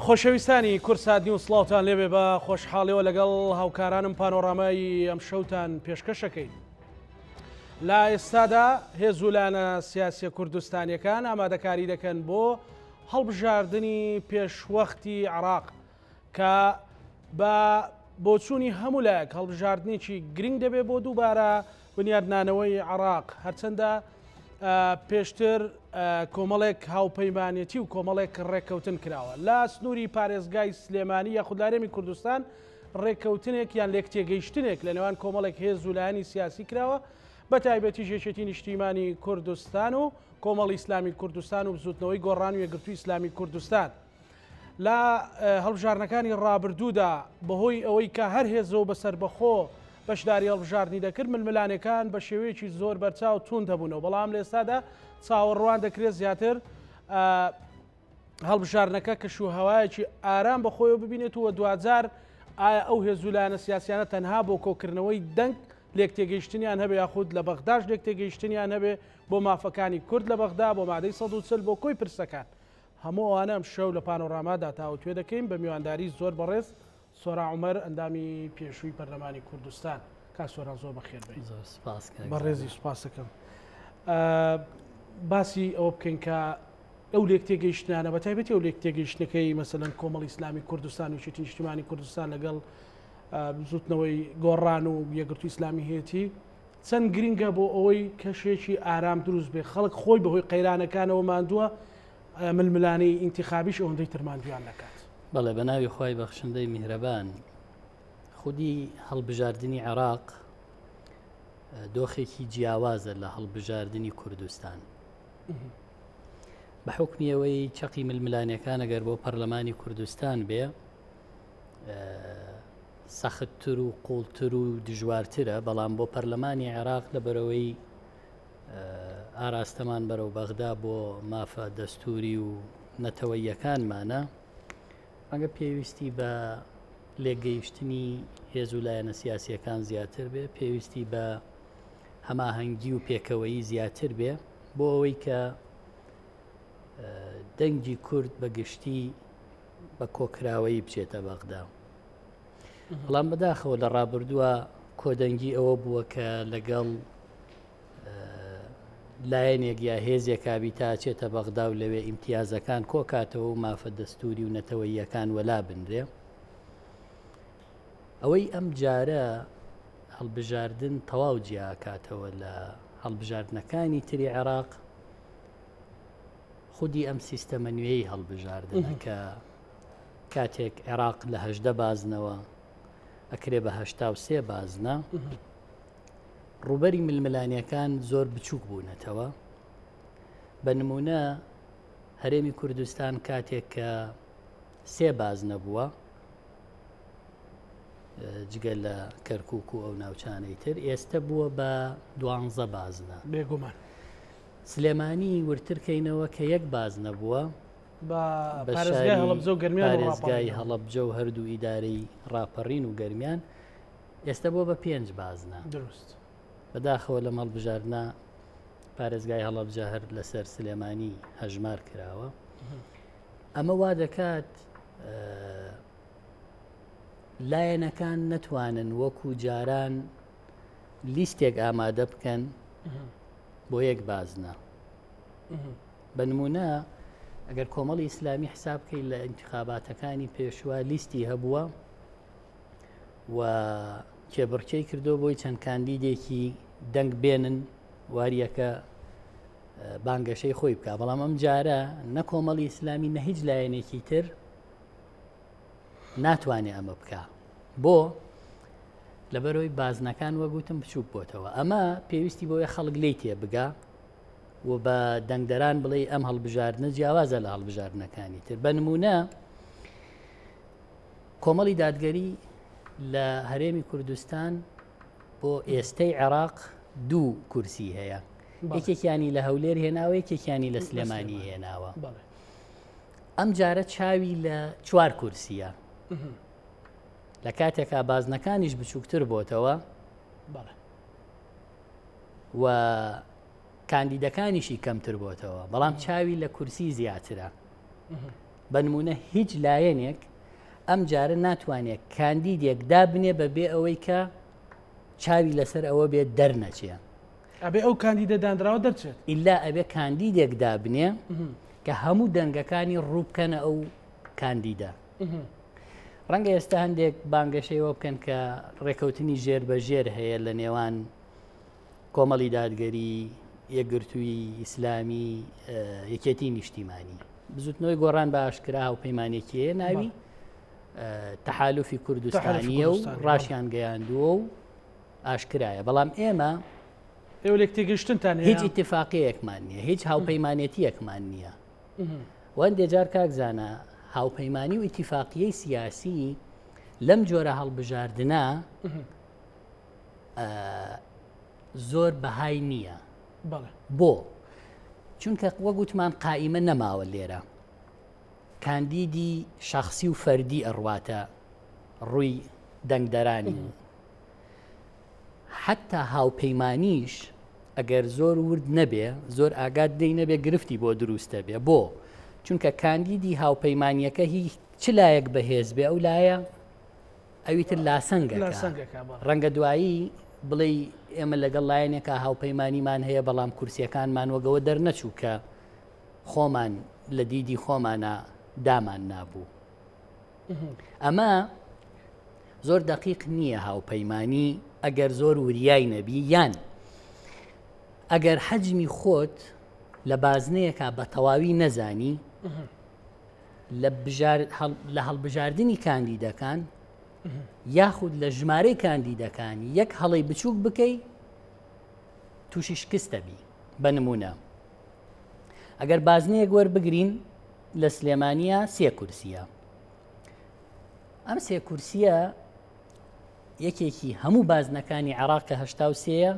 خۆشەویستانی کوردسات نیوز سڵاوتان لێبێ بە خۆشحاڵیەوە لەگەڵ هاوکارانم پانۆرامای ئەم شەوتان پێشکەشەکەین. لە ئێستادا هێز و لایەنە سیاسیە کوردستانیەکان ئامادەکاری دەکەن بۆ هەڵبژاردنی پێشوەختی عراق کە بە بۆچوونی هەموو لایەک هەڵبژاردنێکی گرنگ دەبێت بۆ دووبارە بنیادنانەوەی عراق هەرچەندە پێشتر کۆمەڵێک هاوپەیمانێتی و کۆمەڵێک ڕێککەوتن کراوە لە سنووری پارێزگای سلێمانی یاخود لارێمی کوردستان ڕێککەوتنێک یان لێکتێگەیشتنێک لە نێوان کۆمەڵێک هێز و لایەنی سیاسی کراوە بە تایبەتیش یەکێتی نیشتیمانی کوردستان و کۆمەڵی ئیسلامی کوردستان و بزوتنەوەی گۆڕان و یەکگرتووی ئیسلامی کوردستان. لە هەڵبژاردنەکانی ڕابردوودا بەهۆی ئەوەی کە هەر هێزە و بە سەربەخۆ بەشداری هەڵبژاردنی دەکرد ململانێکان بە شێوەیەکی زۆر بەرچاو توند هەبوونەوە بەڵام لە ئێستادا چاوەڕوان دەکرێت زیاتر هەڵبژاردنەکە کەش و هەوایەکی ئارام بە خۆیەوە ببینێت و دواجار ئایا ئەو هێز و لایەنە سیاسیانە تەنها بۆ کۆکردنەوەی دەنگ لێکتێگەیشتنیان هەبێ یاخود لە بەغداش لێکتێگەیشتنیان هەبێ بۆ مافەکانی کورد لە بەغدا بۆ مادەی 140 بۆ کۆی پرسەکان هەموو ئەوانە ئەمشەو لە پانۆرامادا تاوتوێ دەکەین بە میوانداری زۆر بەڕێز سۆران عومەر ئەندامی پێشووی پەرلەمانی کوردستان. کاک سۆران زۆر بەخێر بێی. زۆر سپاس کاک بەڕێزی سپاسەکەم. باسی ئەوە بکەین کە ئەو لێک تێگەیشتنانە بە تایبەتی ئەو لێک تێگەیشتنەکەی مەسەلەن کۆمەڵی ئیسلامی کوردستان و یەکێتی نیشتیمانی کوردستان لەگەڵ بزوتنەوەی گۆڕان و یەکگرتووی ئیسلامی هەیەتی چەند گرنگە بۆ ئەوەی کەشێکی ئارام دروست بێ خەڵک خۆی بەهۆی قەیرانەکانەوە ماندووە ململانێی ئینتیخابیش ئەوەندەی تر ماندویان نەکات. بەڵێ بە ناوی خوای بەخشندەی میهرەبان. خودی هەڵبژاردنی عێراق دۆخێکی جیاوازە لە هەڵبژاردنی کوردستان. بە حوکمی ئەوەی چەقی ململانێکان ئەگەر بۆ پەرلەمانی کوردستان بێ سەختتر و قوڵتر و دژوارترە، بەڵام بۆ پەرلەمانی عێراق لەبەرەوەی ئاراستەمان بەرەو بەغدا بۆ مافە دەستوری و نەتەوەییەکانمانە، ڕەنگە پێویستی بە لێکگەیشتنی هێز و لایەنە سیاسییەکان زیاتر بێ، پێویستی بە هەماهەنگی و پێکەوەیی زیاتر بێ بۆ ئەوەی کە دەنگی کورد بە گشتی بە کۆکراوەیی بچێتە بەغدا. بەڵام بەداخەوە لە ڕابردووە کۆدەنگی ئەوە بووە کە لەگەڵ لایەنێک یا هێزێکابی تا چێتە بەغدا و لەوێ ئیمتیازەکان کۆکاتەوە و مافە دەستوری و نەتەوەییەکان وەلا بنرێ. ئەوەی ئەم جارە هەڵبژاردن تەواو جیاکاتەوە لە هەڵبژاردنەکانی تری عێراق خودی ئەم سیستەمە نوێی هەڵبژاردنە کە کاتێک عێراق لە 18 بازنەوە ئەکرێ بە 83 بازنە ڕووبەری ململانێکان زۆر بچووک بوونەتەوە بە نمونە هەرێمی کوردستان کاتێک کە سێ بازنە بووە جگە لە کەرکک و ئەو ناوچانەی تر ئێستا بووە بە دوانزە بازنە بێگومان سلێمانی ورترکەینەوە کە یەک بازنە بووە بە پارێزگای هەڵەبجە و گەرمیان و پارێزگای هەڵەبجە و هەردوو ئیدارەی ڕاپەڕین و گەرمیان ئێستا بۆ بە پێنج بازنە دروست بەداخەوە لەم هەڵبژاردنە پارێزگای هەڵەبجە هەر لەسەر سلێمانی هەژمار کراوە ئەمە وا دەکات لایەنەکان نەتوانن وەکو جاران لیستێک ئامادە بکەن بۆ یەک بازنە بە نمونە ئەگەر کۆمەڵی ئیسلامی حساب بکەیت لە ئینتخاباتەکانی پێشوە لیستی هەبووە و کێبڕکێی کردو بۆی چەند کاندیدێکی دەنگ بێنن واریەکە بانگەشەی خۆی بکە بەڵام ئەم جارە نە کۆمەڵی ئیسلامی نە هیچ لایەنێکی تر ناتوانێ ئەمە بکە بۆ لەبەرەوەی بازنەکان وەگوتم بچووک بۆتەوە ئەمە پێویستی بۆیە خەڵک لی تێ بگا و بە دەنگدەران بڵێ ئەم هەڵبژاردنە جیاوازە لە هەڵبژاردنەکانی تر بە نمونە کۆمەڵی دادگەری لە هەرێمی کوردستان بۆ ئێستەی عێراق دوو کورسی هەیە یەکێکیانی لە هەولێر هێناوە یەکێکیانی لە سلێمانی هێناوە ئەم جارە چاوی لە چوار کورسیە لە کاتێکا بازنەکانیش بچووکتر بۆتەوە و کاندیدەکانیشی کەمتر بۆتەوە بەڵام چاوی لە کورسی زیاترە. بە نمونە هیچ لایەنێک ئەم جارە ناتوانێت کاندیدێک دابنێ بە بێ ئەوەی کە چاوی لەسەر ئەوە بێت دەرنەچێ. ئەبێ ئەو کاندیدە دانراوە دەرچێت. ئیلا ئەبێ کاندیدێک دابنێ کە هەموو دەنگەکانی ڕووبکەنە ئەو کاندیدە. ڕەنگە ئێستا هەندێک بانگەشەی ئەوە بکەن کە ڕێکەوتنی ژێر بە ژێر هەیە لە نێوان کۆمەڵی دادگەری، یەکگرتووی ئیسلامی، یەکێتی نیشتیمانی. بزوتنەوەی گۆڕان بە ئاشکرا هاوپەیمانێکی هەیە ناوی تەحالوفی کوردستانیە و ڕاشیان گەیاندووە و ئاشکرایە بەڵام ئێمە ئێوە لێک تێگەشتنتان هیچ ئیتفاقیەکمان نییە هیچ هاوپەیمانێتیەکمان نییە وەندێ جار کاک زانا هاوپەیمانی و ئیتیفاقیەی سیاسی لەم جۆرە هەڵبژاردنە زۆر بەهای نییە بۆ چونکە وەگوتمان قائیمە نەماوە لێرە کاندیدی شخصی و فەردی ئەڕواتە ڕووی دەنگدەرانی حەتا هاوپەیمانیش ئەگەر زۆر ورد نەبێ زۆر ئاگات لێی نەبێ گرفتی بۆ دروست دەبێ بۆ؟ چونکە کاندیدی هاوپەیمانیەکە هی چ لایەک بەهێز بێ ئەو لایە ئەوی تر لاسەنگەکە ڕەنگە دوایی بڵێ ئێمە لەگەڵ لایەنێکا هاوپەیمانیمان هەیە بەڵام کورسیەکانمان وەگەوە دەرنەچوو کە خۆمان لە دیدی خۆمانە دامان نابوو. ئەمە زۆر دەقیق نییە هاوپەیمانی ئەگەر زۆر وریای نەبی یان ئەگەر حەجمی خۆت لە بازنەیەکە بە تەواوی نەزانی لە هەڵبژاردننی کاندیدەکان یاخود لە ژمارەی کاندیدەکان یەک هەڵی بچووک بکەی تووشی شکستە بی بە نمونە ئەگەر بازنەیەک وەربگرین لە سلێمانیا سێ کورسیە ئەم سێ کورسیە یەکێکی هەموو بازنەکانی عراق کە هەشتا و سێیە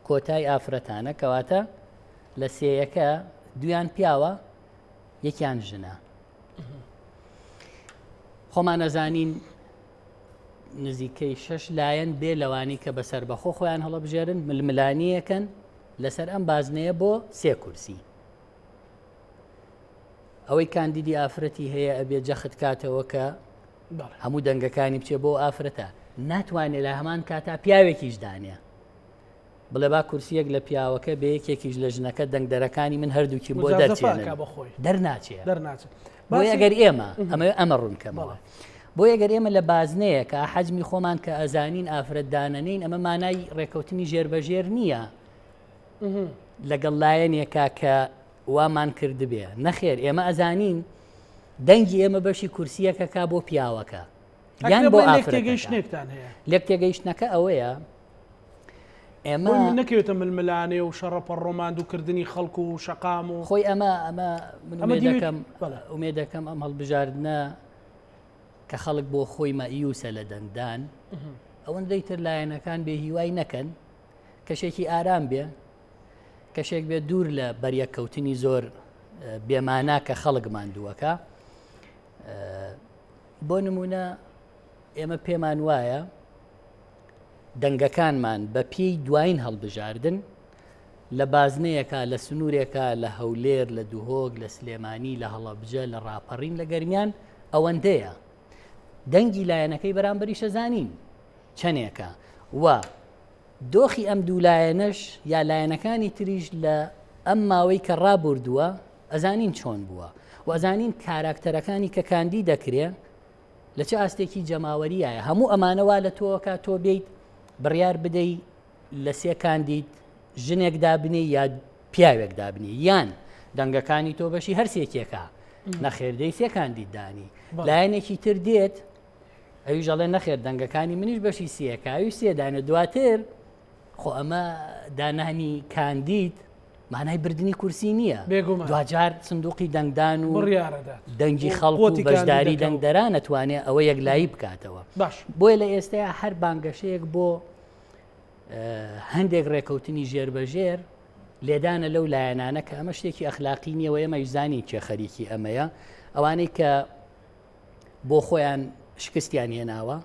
کۆتای ئافرەتانە کەواتە لە سێیەکە دویان پیاوە یەکیان ژنە خۆمان ئەزانین نزیکەی شەش لایەن بێ لەوانی کە بەسەر بەخۆ خۆیان هەڵبژێرن ململانیەکەن لەسەر ئەم بازنەیە بۆ سێ کورسی ئەوەی کاندیدی ئافرەتی هەیە ئەبێ جەخت کاتەوە کە هەموو دەنگەکانی بچێ بۆ ئافرەتە ناتوانێت لە هەمان کاتا پیاوێکیش دانێ بڵێ با کورسیەک لە پیاوەکە بێ یەکێکیش لە ژنەکە دەنگدەرەکانی من هەردووکی بۆ دەرچێنن دەرناچێ دەرناچێت بۆ ئەگەر ئێمە ئەمە ئەمە ڕوونکەمەوە بۆ ئەگەر ئێمە لە بازنەیەکە حەجمی خۆمان کە ئەزانین ئافرەت دانەنین ئەمە مانای ڕێکەوتنی ژێربەژێر نییە لەگەڵ لایەنێکا کە وامان کردبێ نەخێر ئێمە ئەزانین دەنگی ئێمە بەشی کورسیەکەکە بۆ پیاوەکە یان بۆ لێکتێگەیشتنێکتان هەیە لێکتێگەیشتنەکە ئەوەیە ئێمە نەکەوێتە ململانێ و شەڕە پەڕۆماندووکردنی خەڵک و شەقام و خۆی ئەمە ئەمە من ئومێدەکەم ئومێدەکەم ئەم هەڵبژاردنە کە خەڵک بۆ خۆی مەئیوسە لە دەنگدان ئەوەندەی تر لایەنەکان بێ هیوای نەکەن کەشێکی ئارام بێ کەشێک بێ دوور لە بەریەککەوتنی زۆر بێمانا کە خەڵک ماندووەکە بۆ نمونە ئێمە پێمان وایە دەنگەکانمان بە پێی دوایین هەڵبژاردن لە بازنەیەکە لە سنوورێکە لە هەولێر لە دهۆک لە سلێمانی لە هەڵەبجە لە ڕاپەڕین لە گەرمیان ئەوەندەیە دەنگی لایەنەکەی بەرامبەریشە زانین چەنێکە و دۆخی ئەم دوو لایەنەش یا لایەنەکانی تریش لە ئەم ماوەی کە ڕابوردووە ئەزانین چۆن بووە و ئەزانین کاراکتەرەکانی کە کاندی دەکرێ لە چ ئاستێکی جەماوەریایە هەموو ئەمانەوە لە تۆکە تۆ بیت بڕیار بدەی لە سێ کاندید ژنێک دابنێ یا پیاوێک دابنی یان دەنگەکانی تۆ بەشی هەرسێکێکە نەخێردەی سێ کاندید دانی لایەنێکی تر دێت ئەویش ئەڵێ نەخێر دەنگەکانی منیش بەشی سیەکە ئەویش سێ دانێ دواتر خۆ ئەمە دانانی کاندید مانای بردننی کورسی نییە دوجار سندوقی دەنگدان و دەنگی خەڵک و بەشداری دەنگدەران ئەتوانێ ئەوە یەکلایی بکاتەوە باش بۆیە لە ئێستایا هەر بانگەشەیەک بۆ هەندێک ڕێکەوتنی ژێر بە ژێر لێدانە لەو لایەنانە کە ئەمە شتێکی ئەخلاقی نییە و ئێمە زانین کێ خەریکی ئەمەیە ئەوانەی کە بۆ خۆیان شکستیان هێناوە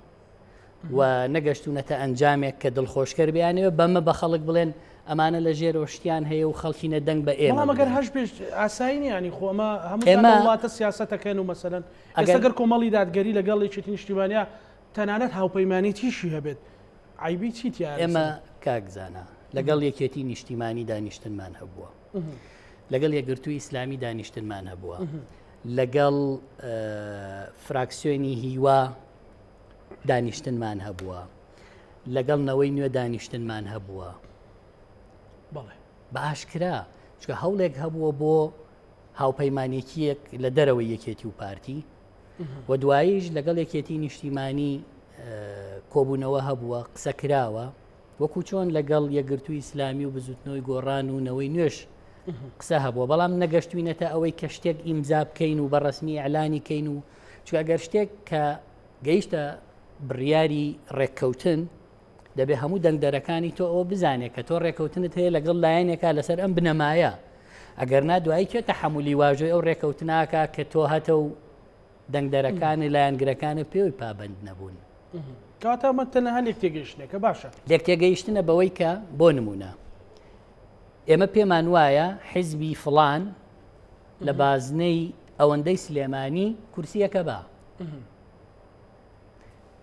و نەگەشتونەتە ئەنجامێک کە دڵخۆشکەر بیانەوە بەمە بە خەڵک بڵێن ئەمانە لە ژێرەوە شتیان هەیە و خەڵکینە دەنگ بە ئێمە بەڵام ئەگەر بدەن. هەش بێ ئاسایی نییە یانی خۆ ئەمە هەموو ئێمە لە وڵاتە سیاسەتەکەن و مەسەلەن ئێستا ئەگەر گەر کۆمەڵی دادگەری لەگەڵ یەکێتی نیشتیمانیا تەنانەت هاوپەیمانێتیشی هەبێت عەیبی چی تیایە ئێمە لەسەر؟ کاک زانا لەگەڵ یەکێتی نیشتیمانی دانیشتنمان هەبووە لەگەڵ یەکگرتووی ئیسلامی دانیشتنمان هەبووە لەگەڵ فراکسیۆنی هیوا دانیشتنمان هەبووە لەگەڵ نەوەی نوێ دانیشتنمان هەبووە بەڵێ بە ئاشکرا چکە هەوڵێک هەبووە بۆ هاوپەیمانێکیەک لە دەرەوەی یەکێتی و پارتی و دواییش لەگەڵ یەکێتی نیشتیمانی کۆبوونەوە هەبووە قسە کراوە وەکو چۆن لەگەڵ یەکگرتووی ئیسلامی و بزوتنەوەی گۆڕان و نەوەی نوێش قسە هەبووە بەڵام نەگەشتوینەتە ئەوەی کە شتێک ئیمزا بکەین و بە ڕسمی ئەلانی کەین و چونکە گەر شتێک کە گەیشتە بڕیاری ڕێککەوتن دەبێ هەموو دەنگدەرەکانی تۆ ئەوە بزانێت کە تۆ ڕێککەوتنت هەیە لەگەڵ لایەنێکا لەسەر ئەم بنەمایە ئەگەر نا دوایی کێ تەحەمولی واژۆی ئەو ڕێککەوتناکە کە تۆ هەتە و دەنگدەرەکانی لایەنگرەکانت پێوەی پابەند نەبوون. کەواتە ئەمە تەنها لێکتێگەیشتنێکە باشە. لێکتێگەیشتنە بەوەی کە بۆ نمونە ئێمە پێمان وایە حیزبی فڵان لە بازنەی ئەوەندەی سلێمانی کورسیەکە با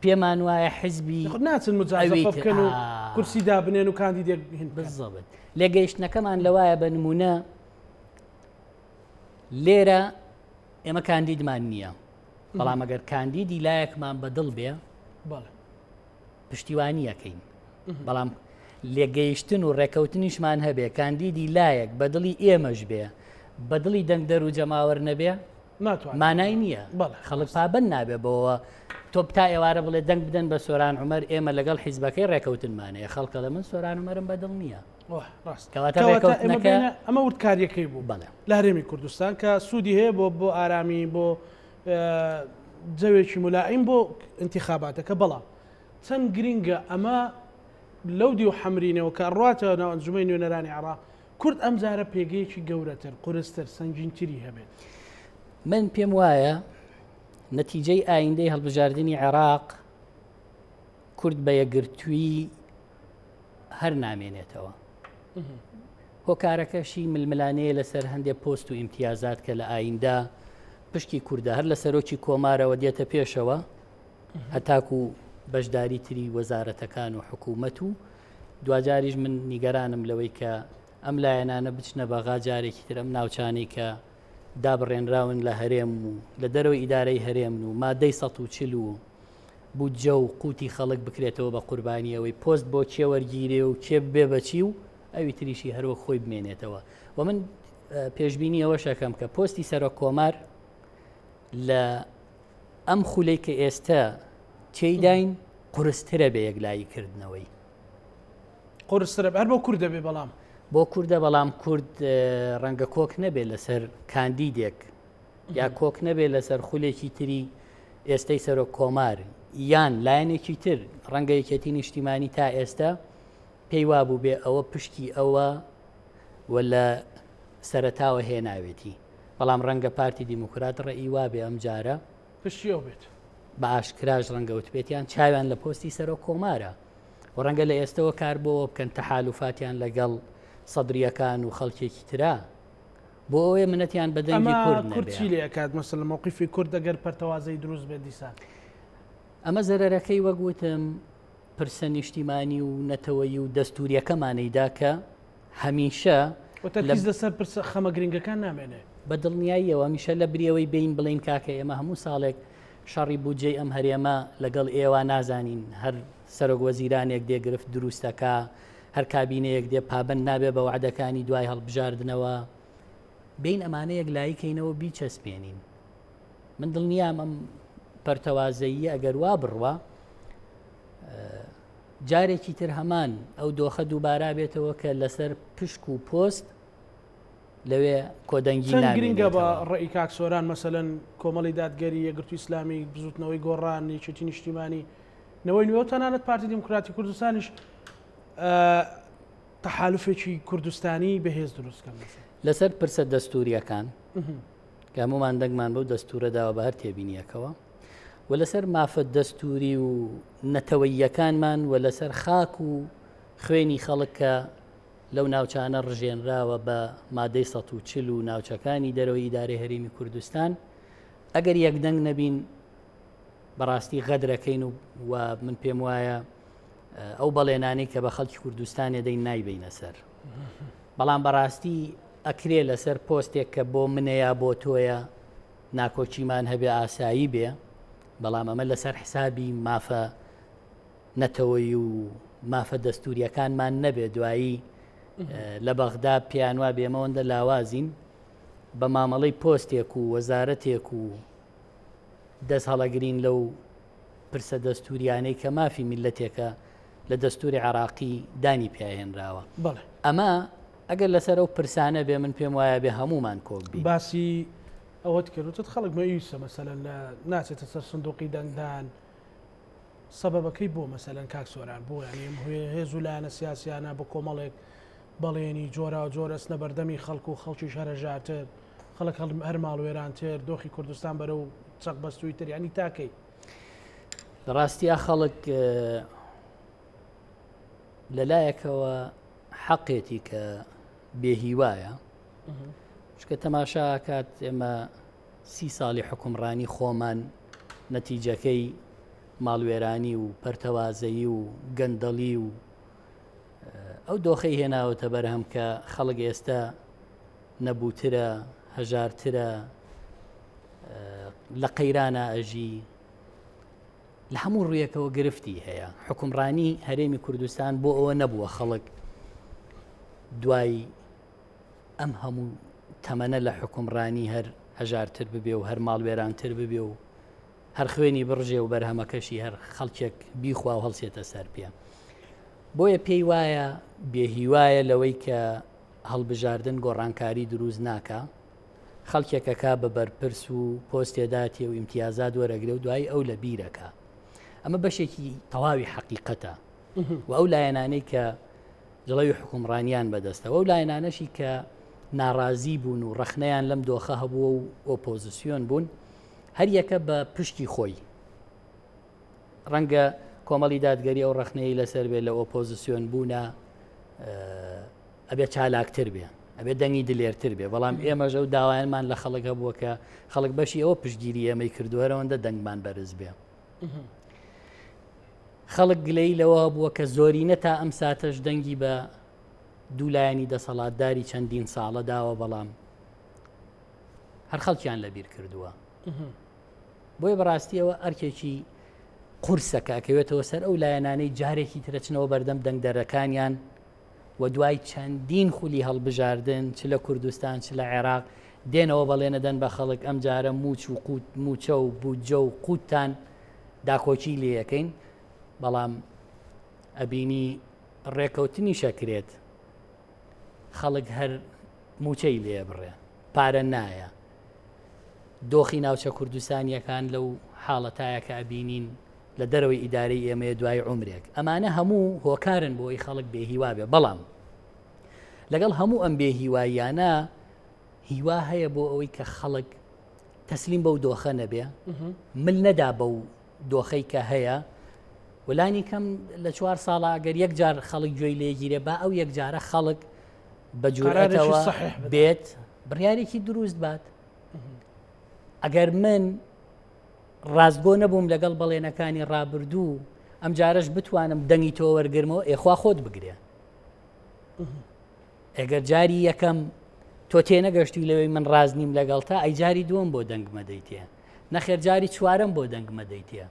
پێمان وایە حزبی ناچن مجازفە بکەن و کورسی دابنێن و کاندیدێک هین بزەبت لێگەیشتنەکەمان لەوایە بە نمونە لێرە ئێمە کاندیدمان نییە بەڵام ئەگەر کاندیدی لایەکمان بەدڵ بێ پشتیوانیەکەین بەڵام لێگەیشتن و ڕێکەوتنیشمان هەبێ کاندیدی لایەک بەدڵی ئێمەش بێ بەدڵی دەنگدەر و جەماوەر نەبێ مانای نییە خەڵک پابند نابێ بەوە تۆ تا ئێوارە بڵێ دەنگ بدەن بە سۆران عمر ئێمە لەگەڵ حیزبەکەی ڕێکەوتنمانەیە خەڵکە لە من سۆران عمرم بەدڵ نییە کەواتە ئەمە وردکاریەکەی بوو بەڵێ لە هەرێمی کوردستان کە سوودی هەیە بۆ بۆ ئارامی بۆ جەوێکی ملائیم بۆ انتخاباتەکە بەڵام چەند گرینگە ئەمە لەو دیو حەمرینەوە کە ڕاتە ناو ئەنجومەی نوێنەرانی عێراق کورد ئەم جارە پێگەیەکی گەورەتر قورستر سەنگینتری هەبێت. من پێم وایە نەتیجەی ئایندەی هەڵبژاردنی عێراق کورد بە یەکگرتووی هەر نامێنێتەوە. هۆکارەکەشی ململانێیە لەسەر هەندێ پۆست و ئیمتیازات کە لە ئایندە پشکی کوردە هەر لە سەرۆکی کۆمارەوە دێتە پێشەوە هەتاکو بەشداری تری وەزارەتەکان و حکوومەت و دواجاریش من نیگەرانم لەوەی کە ئەم لایەنانە بچنە بەغا جارێکی تر ئەم ناوچانەی کە دابڕێنراون لە هەرێم و لە دەرەوەی ئیدارەی هەرێمن و مادەی 140 و بودجە و قوتی خەڵک بکرێتەوە بە قوربانی ئەوەی پۆست بۆ کێ وەرگیرێ و کێ ببێ بە چی و ئەوی تریشی هەر وەک خۆی بمێنێتەوە و من پێشبینی ئەوەش ئەکەم کە پۆستی سەرۆک کۆمار لە ئەم خولەی کە ئێستا تێیداین قورسترە بە یەکلایی کردنەوەی. قورسترە هەر بۆ کوردە بێ بەڵام. بۆ کوردە بەڵام کورد ڕەنگە کۆک نەبێت لەسەر کاندیدێک یا کۆک نەبێت لەسەر خولێکی تری ئێستەی سەرۆک کۆمار یان لایەنێکی تر ڕەنگە یەکێتی نیشتیمانی تا ئێستا پێی وابوو بێ ئەوە پشکی ئەوە و لە سەرەتاوە هێناوێتی بەڵام ڕەنگە پارتی دیموکرات ڕێی وابێ ئەم جارە پشتی ئەو بێت بە ئاشکراش ڕەنگە وتبێتیان چاویان لە پۆستی سەرۆک کۆمارە و ڕەنگە لە ئێستەوە کار بۆەوە بکەن تەحالوفاتیان لەگەڵ سەدریەکان و خەڵکێکی ترا بۆ ئەوەیە منەتیان بە دەنگی کورد ئەمە کورد چی لێ ئەکات مەسەلەن مەوقیفی کورد ئەگەر پەرتەوازەی دروست بێت دیسان؟ ئەمە زەرەرەکەی وەک وتم پرسە نیشتیمانی و نەتەوەیی و دەستوریەکەمانەیدا کە هەمیشە و تەرکیز لەسەر پرسە خەمە گرنگەکان نامێنێ. بە دڵنیاییەوە هەمیشە لە بری ئەوەی بێین بڵێین کاکە ئێمە هەموو ساڵێک شەڕی بودجەی ئەم هەرێمە لەگەڵ ئێوە نازانین هەر سەرۆک وەزیرانێک دێ گرفت دروستەکا هەر کابینەیەک دێ پابەند نابێ بە وەعدەکانی دوای هەڵبژاردنەوە بێین ئەمانە یەکلایی کەینەوە بیچەسپێنین من دڵنیام ئەم پەرتەوازەییە ئەگەر وا بڕوا جارێکی تر هەمان ئەو دۆخە دووبارا بێتەوە کە لەسەر پشک و پۆست لەوێ کۆدەنگی چەند گرنگە بە ڕێی کاک سۆران مەسەلەن کۆمەڵی دادگەری یەکگرتووی ئیسلامی بزوتنەوەی گۆڕان یەکێتی نیشتیمانی نەوەی نوێ و تەنانەت پارتی دیموکراتی کوردستانیش تەحالفێکی کوردستانی بەهێز دروست کەن لەسەر پرسە دەستوریەکان کە هەمومان دەنگمان بەو دەستورە داوە بە هەر تێبینیەکەوە و لەسەر مافە دەستوری و نەتەوەییەکانمان و لەسەر خاک و خوێنی خەڵک کە لەو ناوچانە ڕژێنراوە بە مادەی 140 و ناوچەکانی دەرەوەی ئیدارەی هەرێمی کوردستان ئەگەر یەکدەنگ نەبین بەڕاستی غەدرەکەین و و من پێم وایە ئەو بەڵێنانەی کە بە خەڵکی کوردستانێ دەین نایبینە سەر بەڵام بەڕاستی ئەکرێ لەسەر پۆستێک کە بۆ منەیە بۆ تۆیە ناکۆکیمان هەبێ ئاسایی بێ بەڵام ئەمە لەسەر حسابی مافە نەتەوەی و مافە دەستوریەکانمان نەبێ دوایی لە بەغدا پێیان وا بێمەوەندە لاوازین بە مامەڵەی پۆستێک و وەزارەتێک و دەست هەڵەگرین لەو پرسە دەستوریانەی کە مافی میللەتێکە لە دەستوری عێراقی دانی پیاهێنراوە. ئەمە ئەگەر لەسەر ئەو پرسانە بێ من پێم وایە بێ هەموومان کۆک بین. باسی ئەوەت کرد وتت خەڵک مەیوسە مەسەلەن لە ناچێتە سەر سندوقی دەنگدان سەبەبەکەی بۆ مەسەلەن کاک سۆران بۆ یانی ئەم هێز و لایەنە سیاسیانە بە کۆمەڵێک بەڵێنی جۆراوجۆر ئەچنە بەردەمی خەڵک و خەڵکیش هەرەژارتر خەڵک هەر ماڵوێرانتر دۆخی کوردستان بەرەو چەق بەستووی تر یانی تاکەی؟ لە ڕاستیا خەڵک لەلایەکەوە حەقێتی کە بێهیوایە چکە تەماشاکات ئێمە سی ساڵی حکومڕانی خۆمان نەتیجەکەی ماڵوێرانی و پەرتەوازەیی و گەندەڵی و ئەو دۆخەی هێناوەتە بەرهەم کە خەڵک ئێستا نەبووترە، هەژارترە، لە قەیرانە ئەژی، لە هەموو ڕوویەکەوە گرفتی هەیە. حکومڕانی هەرێمی کوردستان بۆ ئەوە نەبووە خەڵک دوای ئەم هەموو تەمەنە لە حکومڕانی هەر هەژارتر ببێ و هەر ماڵوێرانتر ببێ و هەر خوێنی بڕژێ و بەرهەمەکەشی هەر خەڵکێک بیخوا و هەڵسێتە سەر پێ. بۆیە پێی وایە بێهیوایە لەوەی کە هەڵبژاردن گۆڕانکاری دروست ناکا، خەڵکێک ئەکا بە بەرپرس و پۆستێ داتێ و ئیمتیازات وەرەگرێ و دوایی ئەو لە بیرەکا. ئەمە بەشێکی تەواوی حەقیقەتە و ئەو لایەنانەی کە جڵەوی حکومڕانیان بەدەستەوە ئەو لایەنانەشی کە ناڕازی بوون و ڕەخنەیان لەم دۆخە هەبووە و ئۆپۆزیسیۆن بوون هەریەکە بە پشتی خۆی ڕەنگە کۆمەڵی دادگەری ئەو ڕەخنەی لەسەر بێ لە ئۆپۆزیسیۆن بوونە ئەبێ چالاکتر بێ ئەبێ دەنگی دلێرتر بێ بەڵام ئێمەش ئەو داوایانمان لە خەڵک هەبووە کە خەڵک بەشی ئەوە پشتگیری ئێمەی کردو هەرەوەندە دەنگمان بەرز بێ خەڵک گلەی لەوە بووە کە زۆرینە تا ئەم ساتەش دەنگی بە دوو لایەنی دەسەڵاتداری چەندین ساڵە داوە بەڵام هەر خەڵکیان لەبیر کردووە بۆیە بەڕاستی ئەوە ئەرکێکی قورسە کە ئەکەوێتەوە سەر ئەو لایەنانەی جارێکی ترەچنەوە بەردەم دەنگدەرەکانیان و دوای چەندین خولی هەڵبژاردن چ لە کوردستان چ لە عێراق دێنەوە بەڵێنەدەن بە خەڵک ئەم جارە موچ و قوت موچە و بودجە و قوتتان داکۆکی لێیەکەین بەڵام ئەبینی ڕێکەوتنی شەکرێت خەڵک هەر موچەی لێ بڕێ پارە نایە دۆخی ناوچە کوردستانییەکان لەو حاڵەتایە کە ئەبینین لە دەرەوەی ئیدارەی ئێمەیە دوای عومرێک. ئەمانە هەموو هۆکارن بۆ ئەوەی خەڵک بێهیوا بێ. بەڵام لەگەڵ هەموو ئەم بێهیواییانە هیوا هەیە بۆ ئەوەی کە خەڵک تەسلیم بەو دۆخە نەبێ، مل نەدا بەو دۆخەی کە هەیە ولانی کەم لە چوار ساڵە ئەگەر یەک جار خەڵک گوێی لێگیرێ با ئەو یەک جارە خەڵک بە جورئەتەوە بێت بڕیارێکی دروست بات ئەگەر من ڕاستگۆ نەبووم لەگەڵ بەڵێنەکانی ڕابردوو ئەم جارش بتوانم دەنگی تۆ وەرگرمەوە ئێخوا خۆت بگرێ ئەگەر جاری یەکەم تۆ تێنەگەشتی لەوەی من ڕاز نیم لەگەڵ تا ئەی جاری دووەم بۆ دەنگمەدەیتێ نەخێر جاری چوارەم بۆ دەنگمەدەیتێ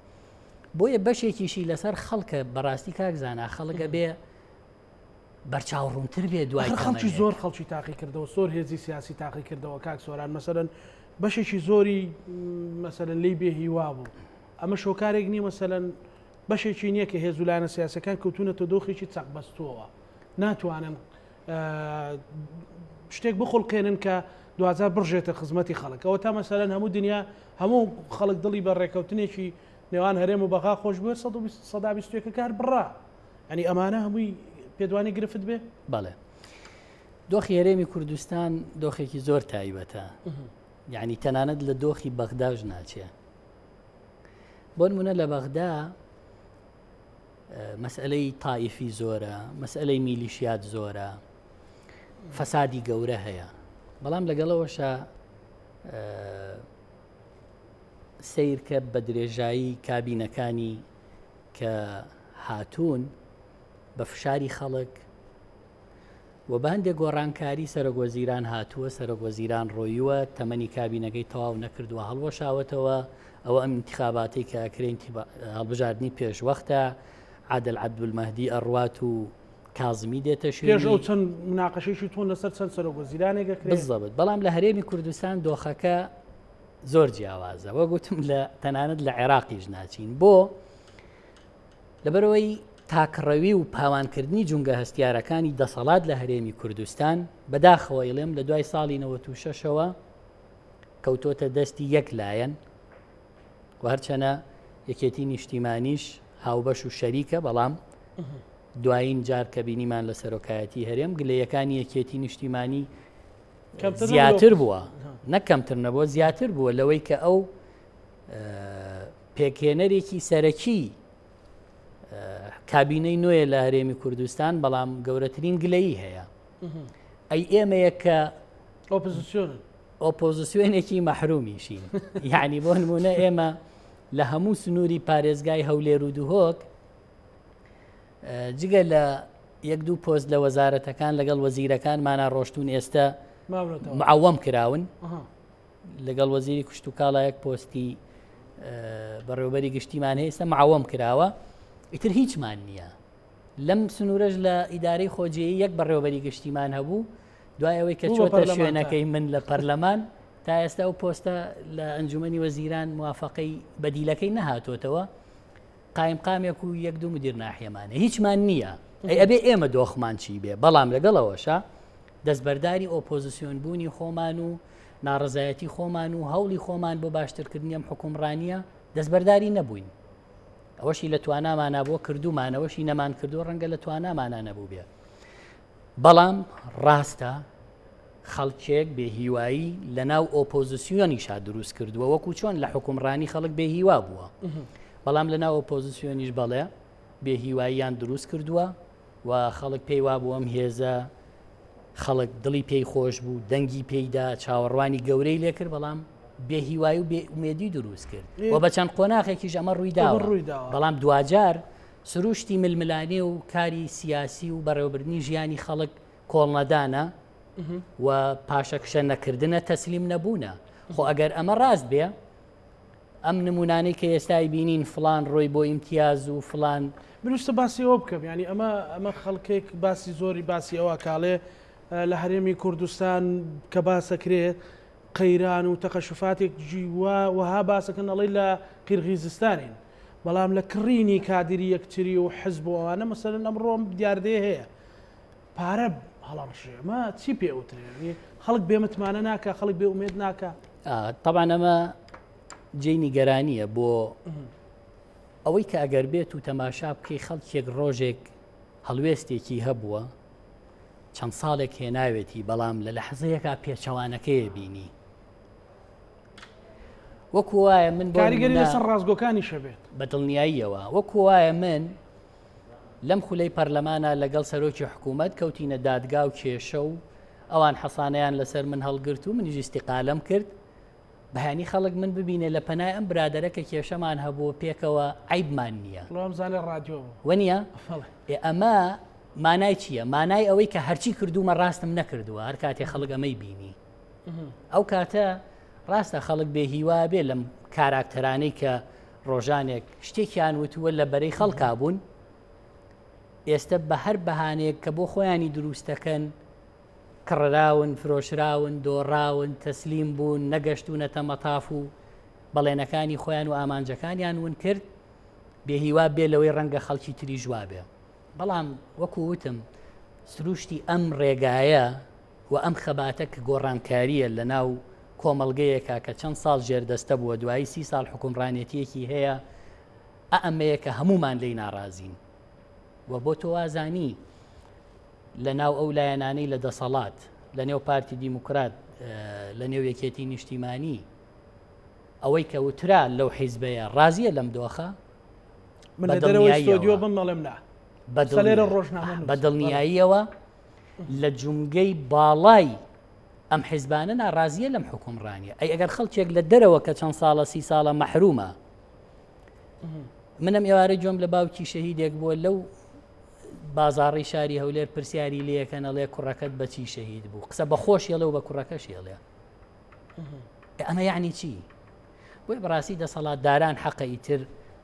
بۆیە بەشێکیشی لەسەر خەڵکە بەڕاستی کاک زانا خەڵکە بێ بەرچاو ڕوونتر بێ دوای خەڵکی زۆر خەڵکی تاقی کردەوە زۆر هێزی سیاسی تاقی کردەوە کاک سۆران مەسەرەن بەشێکی زۆری مەسەرەن لی بێ هیوا بوو ئەمە شۆکارێک نییە مەسەلەن بەشێکی نییە کە هێز و لایەنە سیاسەکان کەوتونەتە دۆخێکی چەقبەستووەوە ناتوانن شتێک بخڵقێنن کە دوجار بڕژێتە خزمەتی خەڵک ئەوە تا مەسەلەن هەموو دنیا هەموو خەڵک دڵی بە ڕێکەوتنێکی نێوان هەرێم و بەغا خۆش بووە 120 کار بڕا ئەنی ئەمانە هەمووی پێدوانی گرفت بێ؟ بەڵێ دۆخی هەرێمی کوردستان دۆخێکی زۆر تایبەتە یعنی تەنانەت لە دۆخی بەغداش ناچێ بۆ نمونە لە بەغدا مەسئلەی تائیفی زۆرە مەسئلەی میلیشیات زۆرە. فەسادی گەورە هەیە بەڵام لەگەڵەوەشە سیرکە بە درێژایی کابینەکانی کە هاتوون بە فشاری خەڵک و بە هەندێک گۆڕانکاری سەرۆک وەزیران هاتووە، سەرۆک وەزیران ڕۆیووە، تەمەنی کابینەکەی تەواو نەکردووە هەڵوەشاوەتەوە، ئەوە ئەم ئینتخاباتەی کە ئەکرێ هەڵبژاردنی پێشوەختە، عادل عەبدولمەهدی ئەڕوات و کازمی دێتە شوێنی. پێش ئەو چەند مناقەشەیەکی توند لەسەر چەند سەرۆک وەزیرانێک ئەکرێ. بالضبط، بەڵام لە هەرێمی کوردستان دۆخەکە زۆر جیاوازە، وەک وتم لە تەنانەت لە عێراقیش ناچین. بۆ؟ لەبەرئەوەی تاکڕەوی و پاوانکردنی جومگە هەستیارەکانی دەسەڵات لە هەرێمی کوردستان، بەداخەوە ئەیڵێم لە دوای ساڵی 96ەوە کەوتۆتە دەستی یەک لایەن و هەرچەنە یەکێتی نیشتیمانیش هاوبەش و شەریکە بەڵام دوایین جار کە بینیمان لە سەرۆکایەتی هەرێم گلەیەکانی یەکێتی نیشتیمانی زیاتر بووە نەک کەمتر نەبووە زیاتر بووە لەوەی کە ئەو پێکهێنەرێکی سەرەکی کابینەی نوێ لە هەرێمی کوردستان بەڵام گەورەترین گلەیی هەیە ئەی ئێمەیە کە ئۆپۆزیسیۆن ئۆپۆزیسیۆنێکی مەحرومیشین یعنی بۆ نمونە ئێمە لە هەموو سنووری پارێزگای هەولێر و دهۆک جگە لە یەک دوو پۆست لە وەزارەتەکان لەگەڵ وەزیرەکانمانە ڕۆشتون ئێستا معوەم کراون لەگەڵ وەزیری کشتوکاڵا یەک پۆستی بەڕێوبەری گشتیمان هەیە ئێستا معوەم کراوە ئیتر هیچمان نییە لەم سنوورەش لە ئیدارەی خۆجێی یەک بەڕێوبەری گشتیمان هەبوو دوای ئەوەی کە چۆتە شوێنەکەی من لە پەرلەمان تا ئێستا ئەو پۆستە لە ئەنجومنی وەزیران موافقەی بەدیلەکەی نەهاتۆتەوە قایمقامێک و یەک دوو مدیر ناحیەمانە هیچمان نییە ئەی ئەبێ ئێمە دۆخمان چی بێ بەڵام لەگەڵەوەشە دەستبەرداری ئۆپۆزسیۆن بوونی خۆمان و ناڕەزایەتی خۆمان و هەوڵی خۆمان بۆ باشترکردنی ئەم حوکمڕانییە دەستبەرداری نەبووین. ئەوەشی لە توانامانا بووە کردوومانە، ئەوەشی نەمانکردووە ڕەنگە لە توانامانا نەبووبێ. بەڵام ڕاستە خەڵکێک بێهیوایی لە ناو ئۆپۆزیسیۆنیشا دروست کردووە وەکو چۆن لە حوکمڕانی خەڵک بێهیوا بووە. بەڵام لە ناو ئۆپۆزیسیۆنیش بەڵێ بێهیواییان دروست کردووە. و خەڵک پێی وابوو ئەم هێزە خەڵک دڵی پێی خۆش بوو دەنگی پێیدا چاوەڕوانی گەورەی لێکرد بەڵام بێهیوای و بێئومێدی دروست کرد و بە چەند قۆناخێکیش ئەمە ڕوویداوە بەڵام دواجار سروشتی ململانێ و کاری سیاسی و بەڕێوەبردنی ژیانی خەڵک کۆڵنەدانە و پاشەکشە نەکردنە تەسلیم نەبوونە خۆ ئەگەر ئەمە ڕاست بێ ئەم نمونانەی کە ئێستا ئەیبینین فڵان ڕۆی بۆ ئیمتیاز و فڵان. من ویستم باسی ئەوە بکەم یانی ئەمە ئەمە خەڵکێک باسی زۆری باسی ئەوە کاڵێ لە هەرێمی کوردستان کە باسەکرێ قەیران و تەقەشفاتێک جیوا وەها باسەکەن ئەڵێ لە قیرغیزستانین بەڵام لە کڕینی کادری یەکتری و حزب و ئەوانە مەسەلەن ئەمڕۆم دیاردەیە هەیە پارە هەڵەڕژێ ئەمە چی پێ وترێ خەڵک بێ متمانە ناکە خەڵک بێ ئومێد ناکە تەبان ئەمە جێی نیگەرانییە بۆ ئەوەی کە ئەگەر بێت و تەماشا بکەی خەڵکێک ڕۆژێک هەڵوێستێکی هەبووە چەند ساڵێک هێناوێتی بەڵام لە لەحزەیەکا پێچەوانەکەیە بینی وەکو وایە من کاریگەری لەسەر ڕاستگۆکانی شەبێت بە دڵنیاییەوە وەکو وایە من لەم خولەی پەرلەمانە لەگەڵ سەرۆکی حکوومەت کەوتینە دادگا و کێشە و ئەوان حەسانەیان لەسەر من هەڵگرت و منیش ئیستیقالەم کرد بەیانی خەڵک من ببینێ لە پەنای ئەم برادەرە کە کێشەمان هەبوو پێکەوە عیبمان نییە زانێ ڕادیۆ وەنیە ئەمە مانای چییە؟ مانای ئەوەی کە هەرچی کردومە ڕاستم نەکردووە هەر کاتێ خەڵک ئەمەی بینی ئەو کاتە ڕاستە خەڵک بێ هیوا بێ لەم کاراکتەرانەی کە ڕۆژانێک شتێکیان وتووە لە بەرەی خەڵکا بوون ئێستا بە هەر بەهانەیەک کە بۆ خۆیانی دروستەکەن کڕراون، فرۆشراون، دۆڕاون، تەسلیم بوون، نەگەشتوونەتە مەتاف و بەڵێنەکانی خۆیان و ئامانجەکانیان ون کرد، بێهیوا بێ لەوەی ڕەنگە خەڵکی تریش وابێ. بەڵام وەکو وتم سروشتی ئەم ڕێگایە و ئەم خەباتە کە گۆڕانکارییە لە ناو کۆمەڵگەیەکا کە چەند ساڵ ژێردەستە بووە، دوایی سی ساڵ حوکمڕانێتییەکی هەیە، ئا ئەمەیە کە هەموومان لێی ناڕازین و بۆ تۆ وازانی لە ناو ئەو لایەنانەی لە دەسەڵات، لە نێو پارتی دیموکرات، لە نێو یەکێتی نیشتیمانی، ئەوەی کە وترا لەو حیزبەیە ڕازیە لەم دۆخە؟ من لە دەرەوەی ستۆدیۆ بم ئەڵێم نا. بە دڵنیاییەوە. لە جومگەی باڵای ئەم حیزبانە ناڕازیە لەم حکومڕانیە ئەی ئەگەر خەڵکێک لە دەرەوە کە چەند ساڵە سی ساڵە مەحرومە منم ئێوارە گوێم لە باوکی شەهیدێک بووە لەو بازاڕی شاری هەولێر پرسیاری لەکەن ئەڵێ کوڕەکەت بەچی شەهید بوو قسە بە خۆش ێڵێ و بە کوڕەکەش ێڵێ ئەمە یعنی چی؟ بۆیە بەڕاستی دەسەڵاتداران حەقە ئیتر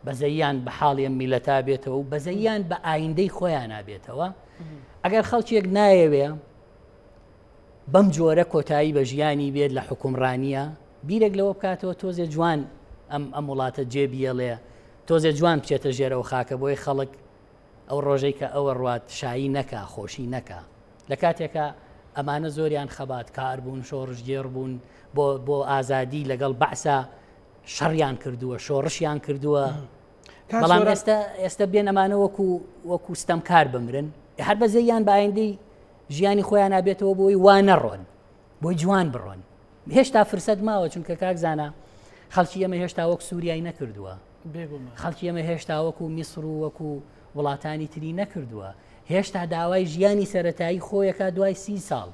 بەزەییان بە حاڵی ئەم میلەتا بێتەوە و بەزەییان بە ئایندەی خۆیانا بێتەوە ئەگەر خەڵکێک نایەوێ بەم جۆرە کۆتایی بە ژیانی بێت لە حکومڕانیە بیرێک لەوە بکاتەوە تۆزێ جوان ئەم ئەم وڵاتە جێ بیێڵێ تۆزێ جوان بچێتە ژێرەوە خاکە بۆی خەڵک ئەو ڕۆژەی کە ئەوە ڕوات شایی نەکا خۆشی نەکا لە کاتێکا ئەمانە زۆریان خەباتکار بوون شۆڕشگێڕ بوون بۆ بۆ ئازادی لەگەڵ بەعسا شەڕیان کردووە شۆڕشیان کردووە بەڵام ئێستا ئێستا بێن ئەمانە وەکو وەکو ستەمکار بمرن هەر بەزەیان بە ئایندەی ژیانی خۆیان نابێتەوە بۆی وا نەڕۆن بۆی جوان بڕۆن هێشتا فرسەت ماوە چونکە کاک زانا خەڵکی ئێمە هێشتا وەک سووریای نەکردووە خەڵکی ئێمە هێشتا وەکو میسر و وەکو وڵاتانی تری نەکردووە هێشتا داوای ژیانی سەتایی خۆیەکە دوای سی ساڵ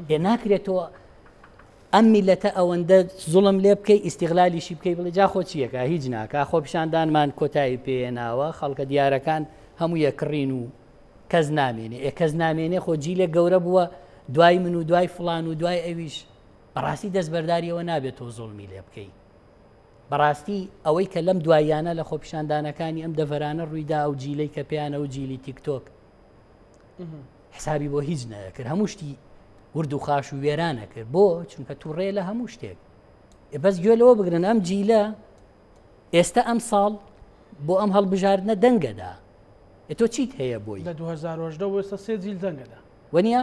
ئێ ناکرێت تۆ ئەم میلەتە ئەوەندە زوڵم لێ بکەی ئیسیغلالیشی بکەی بڵێ جا خۆ چیەکە هیچ ناکە خۆپیشاندانمان کۆتایی پێێناوە خەڵکە دیارەکان هەموو یەکڕین و کەس نامێنێ ئێ کەس نامێنێ خۆ جیلێک گەورە بووە دوای من و دوای فلان و دوای ئەویش بەڕاستی دەستبەرداریەوە نابێت تۆ زوڵمی لێ بکەی بەڕاستی ئەوەی کە لەم دواییانە لە خۆپیشاندانەکانی ئەم دەڤەرانە ڕوویدا ئەو جیلەی کە پێیانە و جیلی تیکتۆک حسابی بۆ هیچ نەکرد هەموو شتی ورد و خاش و وێرانە کرد بۆ چونکە تووڕێ لە هەموو شتێک بەس گوێ لەوە بگرن ئەم جیلە ئێستا ئەم ساڵ بۆ ئەم هەڵبژاردنە دەنگەدا تۆ چیت هەیە بۆی لە 2010 ئێستا سێ جیل دەنگەدا وەنیە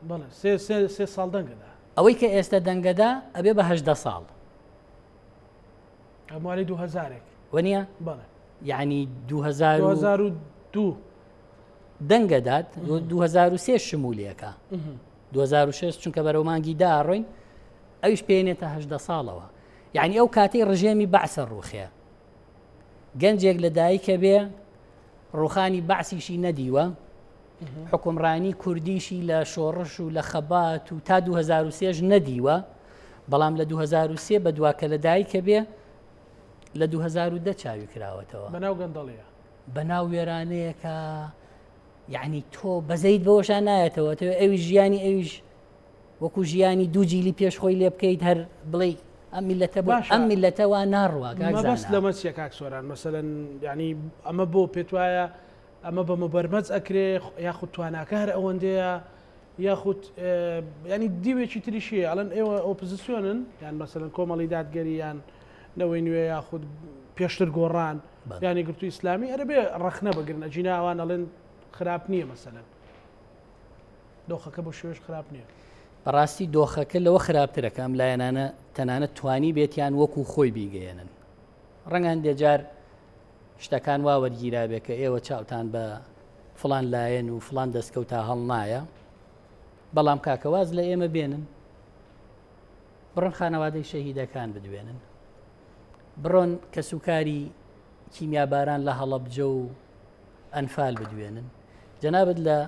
بەڵێ سێ سێ سێ ساڵ دەنگەدا ئەوەی کە ئێستا دەنگەدا ئەبێ بە هەدە ساڵ ئەموالی دوو هەزارێک وەنیە بەڵێ یعنی 2002 2002 دەنگەدات 2003 شمولەکە 2006 چونکە بەرەو مانگی داڕۆین ئەویش پێێنێتە هەدە ساڵەوە یعنی ئەو کاتەی ڕژێمی بەعسە ڕوخێ گەنجێک لە دایکە بێ ڕوخانی بەعسیشی نەدیوە حکومڕانی کوردیشی لە شۆڕش و لە خەبات و تا 2023 نەدیوە بەڵام لە 2023 بە دواکە لە دایکە بێ لە 2010 چاوی کراوەتەوە بەناو گەندەڵیە بەناو وێرانەیەکە یعنی تۆ بەزەیت بەوەشان نایەتەوە تۆ ئەوی ژیانی ئەویش وەکو ژیانی دوو جیلی پێش خۆی لێ بکەیت هەر بڵێ ئەم میلەتە بۆ ئەم میلەتە وا ناڕوا مەبەست لەمە چیە کاک سۆران مەسەلەن یعنی ئەمە بۆ پێت وایە ئەمە بە مبەرمەج ئەکرێ یاخود تواناکە هەر ئەوەندەیە یاخود ینی دیوێکی تریشی ئەڵەن ئێوە ئۆپزیسیۆنن یان مەسەلەن کۆمەڵی دادگەری یان نەوەی نوێ یاخود پێشتر گۆڕان یانی گرتو ئیسلامی ئەرە بێ ڕەخنە بگرن ئەجینا ئەوان ئەڵێن خراپ نییە مەسەلەن دۆخەکە بۆ شێوەش خراپ نییە. بەڕاستی دۆخەکە لەوە خراپترە کە ئەم لایەنانە تەنانەت توانی بێتیان وەکو خۆی بیگەیەنن. ڕەنگە هەندێ جار شتەکان وا وەرگیرابێ کە ئێوە چاوتان بە فڵان لایەن و فڵان دەستکەوتا هەڵنایە، بەڵام کاکە واز لە ئێمە بێنن، بڕۆن خانەوادەی شەهیدەکان بدوێنن، بڕۆن کەسوکاری کیمیاباران لە هەڵەبجە و ئەنفال بدوێنن. جەنابت لە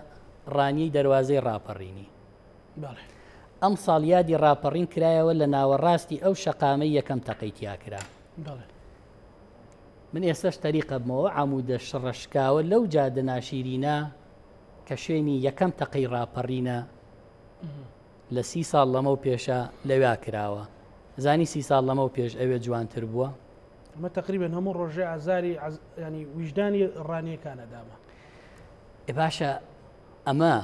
ڕانیەی دەروازەی ڕاپەڕینی. ئەمساڵ یادی ڕاپەڕین کرایەوە لە ناوەڕاستی ئەو شەقامەی یەکەم تەقەی تیا کرا. من ئێستاش تەریقە بمەوە عەمودە شڕە شکاوە لەو جادە ناشیرینە کە شوێنی یەکەم تەقەی ڕاپەڕینە لە سی ساڵ لەمەو پێشە لەویا کراوە. زانی سی ساڵ لەمەو پێش ئەوێ جوانتر بووە؟ ئەمە تەقریبەن هەموو ڕۆژێ ئازاری ینی ویژدانی ڕانیەکانە دامە. ئێ باشە ئەمە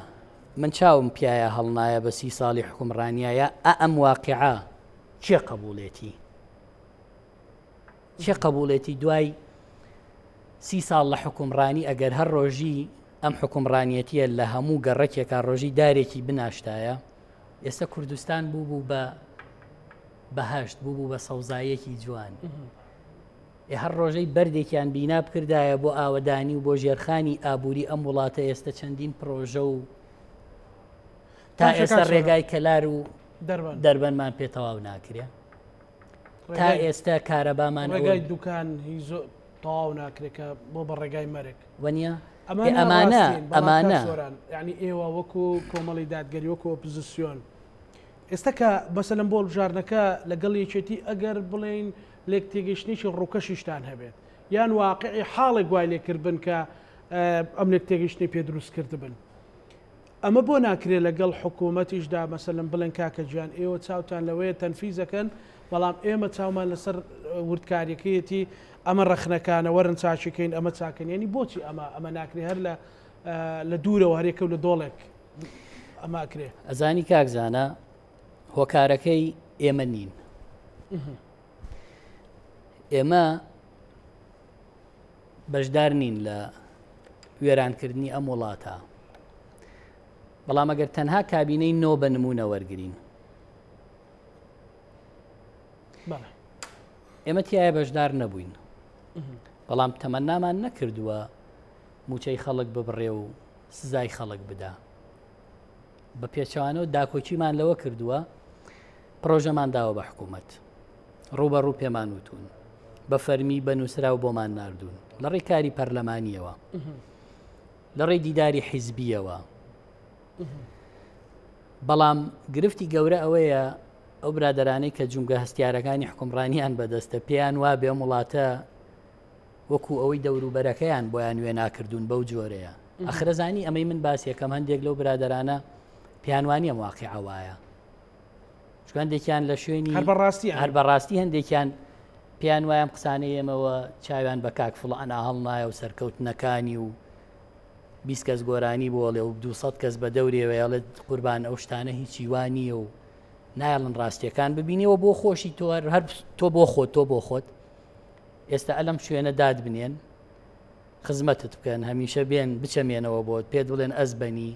من چاوم پیایا هەڵنایە بە سی ساڵی حوکمڕانیایە ئا ئەم واقیعە کێ قەبوڵێتی؟ کێ قەبوڵێتی دوای سی ساڵ لە حوکمڕانی ئەگەر هەر ڕۆژی ئەم حوکمڕانیەتیە لە هەموو گەڕەکێکا ڕۆژی دارێکی بناشتایە ئێستا کوردستان بوو بوو بە بەهەشت بوو بوو بە سەوزاییەکی جوان. ئێ هەر ڕۆژەی بەردێکیان بینا بکردایە بۆ ئاوەدانی و بۆ ژێرخانی ئابووری ئەم وڵاتە ئێستە چەندین پرۆژە و تا ئێستا ڕێگای کەلار و دەربەنمان پێ تەواو ناکرێ تا ئێستا کارەبامان ڕێگای دوکان هی زۆر. تەواو ناکرێت کە بۆ بە ڕێگای مەرگ. وەنیە؟ ئەمانە ئەمانە ڕاستین، بەڵام کاک ئەمانە. سۆران یانی ئێوە وەکو کۆمەڵی دادگەری وەکو ئۆپزسیۆن ئێستا کە مەسەلەن بۆ هەڵبژاردنەکە لەگەڵ یەکێتی ئەگەر بڵێین لێک تێگەیشتنێکی ڕووکەشیشتان هەبێت یان واقعی حاڵێک وای لێکردبن کە ئەم لێک تێگەیشتنی پێ دروست کردبن ئەمە بۆ ناکرێ لەگەڵ حکوومەتیشدا مەسەلەن بڵێن کاکە گیان ئێوە چاوتان لەوەیە تەنفیزەکەن بەڵام ئێمە چاومان لەسەر وردکاریەکەیەتی ئەمە ڕەخنەکانە وەرن چاکیکەین ئەمە چاکەن یعنی بۆچی ئەمە ئەمە ناکرێ هەر لە لە دوورەوە هەرێکە و لە دۆڵێک ئەمە ئەکرێ. ئەزانی کاک زانا هۆکارەکەی ئێمە نین ئێمە بەشدار نین لە وێرانکردنی ئەم وڵاتە بەڵام ئەگەر تەنها کابینەی نۆ بە نمونە وەرگین ئێمە تایە بەشدار نەبووین بەڵام تەمەنامان نەکردووە موچەی خەڵک ببڕێ و سزای خەڵک بدا بە پێچوانەوە داکۆکیمان لەوە کردووە پرۆژەمان داوە بە حکوومەت ڕووبەڕوو پێمان وتون بە فەرمی بە نووسراو بۆمان نردوون لە ڕێی کاری پەرلەمانیەوە لە ڕێی دیداری حیزبیەوە بەڵام گرفتی گەورە ئەوەیە ئەو برادرانەی کە جومگە هەستیارەکانی حکومڕانیان بەدەستە پێیان وا بێ وڵاتە وەکو ئەوەی دەوروبەرەکەیان بۆیان وێناکردوون بەو جۆرەیە ئەخرەزانی ئەمەی من باس یەکەم هەندێک لەو برادرانە پێیان وانیە واقیع وایە چونکە هەندێکیان لە شوێنی هەر بەڕاستی هەر بەڕاستی هەندێکیان پێیان وایە ئەم قسانەی ئێمەوە چاویان بە کاک فڵان هەڵنایە و سەرکەوتنەکانی و 20 کەس گۆرانی بۆڵێ و 200 کەس بە دەورێوە ئەڵێت قوربان ئەو شتانە هیچی وا نییە و نایڵن ڕاستیەکان ببینیەوە بۆ خۆشی تۆ هەر تۆ بۆ خۆت تۆ بۆ خۆت ئێستا ئەلم شوێنە داد بنێن خزمەتت بکەن هەمیشە بێن بچەمێنەوە بۆت پێت بڵێن ئەزبەنی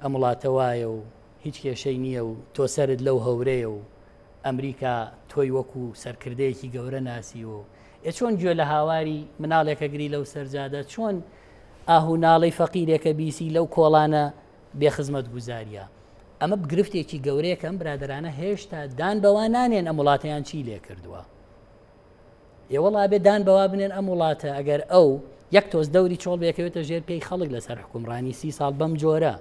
ئەم وڵاتە وایە و هیچ کێشەی نییە و تۆ سەرت لەو هەورەیە و ئەمریکا تۆی وەکو سەرکردەیەکی گەورە ناسیوە و ئێ چۆن گوێ لە هاواری مناڵێکە گری لەو سەرجادە چۆن ئاه و ناڵەی فەقیرێکە بیسی لەو کۆڵانە بێ خزمەت گوزاریە ئەمە گرفتێکی گەورەیە کە ئەم برادەرانە هێشتا دان بەوە نانێن ئەم وڵاتەیان چی لێ کردووە ئێ وەڵا بێ دان بەوا بنێن ئەم وڵاتە ئەگەر ئەو یەک تۆز دەوری چۆڵ بێکەوێتە ژێر پێی خەڵک لەسەر حکومڕانی سی ساڵ بەم جۆرە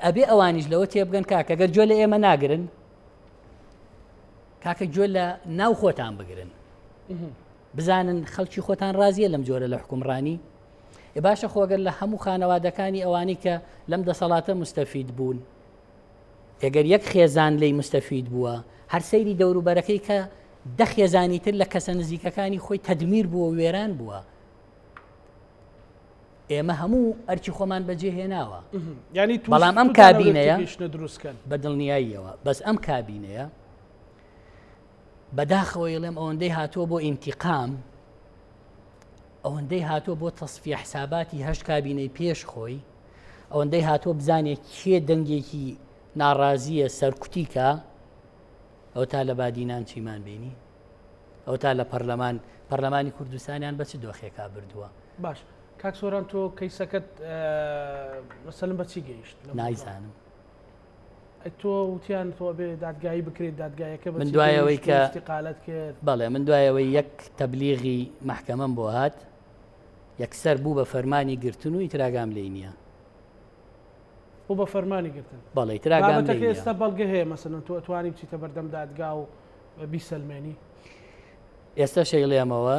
ئەبێ ئەوانیش لەوە تێبگەن کاکە گەر گوێ لە ئێمە ناگرن کاکە گوێ لە ناو خۆتان بگرن بزانن خەڵکی خۆتان ڕازیە لەم جۆرە لە حکومڕانی ئێ باشە خۆگەر لە هەموو خانەوادەکانی ئەوانی کە لەم دەسەڵاتە مستەفید بوون ئەگەر یەک خێزان لی مستەفید بووە هەر سەیری دەوروبەرەکەی کە دە خێزانی تر لە کەسە نزیکەکانی خۆی تەدمیر بووە وێران بووە ئێمە هەموو ئەرکی خۆمان بەجێ هێناوە ینی بەڵام ئەم کابینەیە دروستکەن بە دڵنیاییەوە بەس ئەم کابینەیە بەداخەوە یڵێم ئەوەندەی هاتووە بۆ ئینتیقام ئەوەندەی هاتووە بۆ تەسفیە حساباتی هەشت کابینەی پێش خۆی ئەوەندەی هاتووە بزانێت کێ دەنگێکی ناڕازیە سەرکوتیکە ئەو تا لە بادینان چیمان بینی ئەو تا لە پەرلەمان پەرلەمانی کوردستانیان بە چ دۆخێکا بردووە باش کاک سۆران تۆ کەیسەکەت مەسەلم بە چی گەیشت نایزانم تۆ وتیان تۆ بێ دادگایی بکرێت دادگایەکە من دوایەوەی کە قالت کرد بەڵێ من دوایەوەی یەک تەبلیغی محکەمەم بۆ هات یەکسەر بوو بە فەرمانی گرتن و ئیتراگام لێی نییە بوو بە فەرمانی گرتن بەڵێ ئیتراگام لێی نییە ئێستا بەڵگە هەیە مەسەلەن تۆ ئەتوانی بچیتە بەردەم دادگا و بیسەلمێنی؟ ئێستا شەیڵێمەوە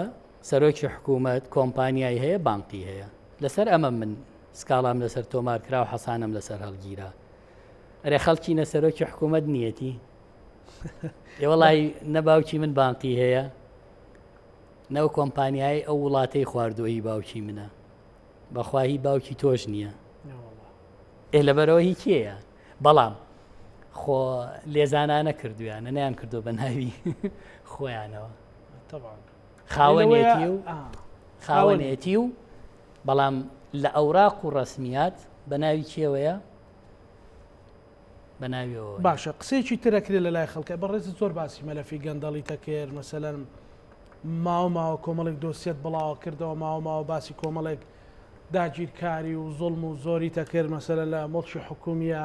سەرۆکی حکوومەت کۆمپانیای هەیە بانقی هەیە لەسەر ئەمە من سکاڵام لەسەر تۆمار کرا و حەسانم لەسەر هەڵگیرا ئەرێ خەڵکی نە سەرۆکی حکوومەت نیەتی ئێوەڵی نە باوکی من بانقی هەیە نەو کۆمپانیای ئەو وڵاتەی خواردووە هی باوکی منە بەخوا هی باوکی تۆش نییە ئێ لەبەرەوە هی کێیە بەڵام خۆ لێزانانە کردویانە نیان کردو بە ناوی خۆیانەوە خاوەنێتی و خاوەنێتی و بەڵام لە ئەوراق و ڕسمیات بە ناوی کێوەیە بە ناویەوە باشە قسەیەکی ترەکرێت لە لای خەڵکە بەڕێزت زۆر باسی مەلەفی گەندەڵی تەکرد مەسەلەن ماوە ماوە کۆمەڵێک دۆسیەت بڵاوە کردەوە ماوە ماوە باسی کۆمەڵێک داگیرکاری و زوڵم و زۆری تەکرد مەسەلە لە مڵکی حکومیە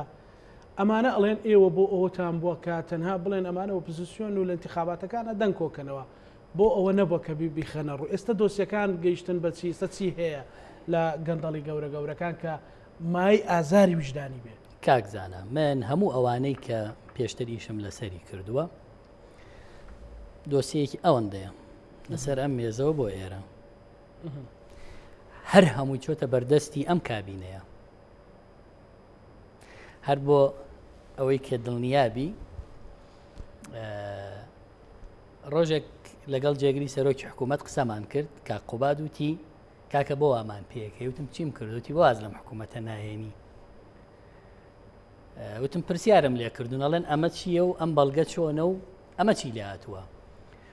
ئەمانە ئەڵێن ئێوە بۆ ئەوەتان بووە کە تەنها بڵێن ئەمانە ئۆپزسیۆن و لە انتخاباتەکانە دەنگ کۆکەنەوە. بۆ ئەوە نەبووە کە بیخەنە ڕوو. ئێستا دۆسیەکان گەیشتن بە چی؟ ئێستا چی هەیە لە گەندەڵی گەورە گەورەکان کە مایەی ئازاری ویژدانی بێ؟ کاک زانا من هەموو ئەوانەی کە پێشتر ئیشم لەسەری کردووە دۆسیەیەکی ئەوەندەیە لەسەر ئەم مێزەوە بۆ ئێرە هەر هەمووی چۆتە بەردەستی ئەم کابینەیە هەر بۆ ئەوەی کە دڵنیابی ڕۆژێک لەگەڵ جێگری سەرۆکی حکوومەت قسەمان کرد کە قوباد وتی کاکە بۆ وامان پێەکەی وتم چیم کردوتی واز لەم حکوومەتە ناهێنی وتم پرسیارم لێ کردون ئەڵێن ئەمە چییە و ئەم بەڵگە چۆنە و ئەمە چی لێ هاتووە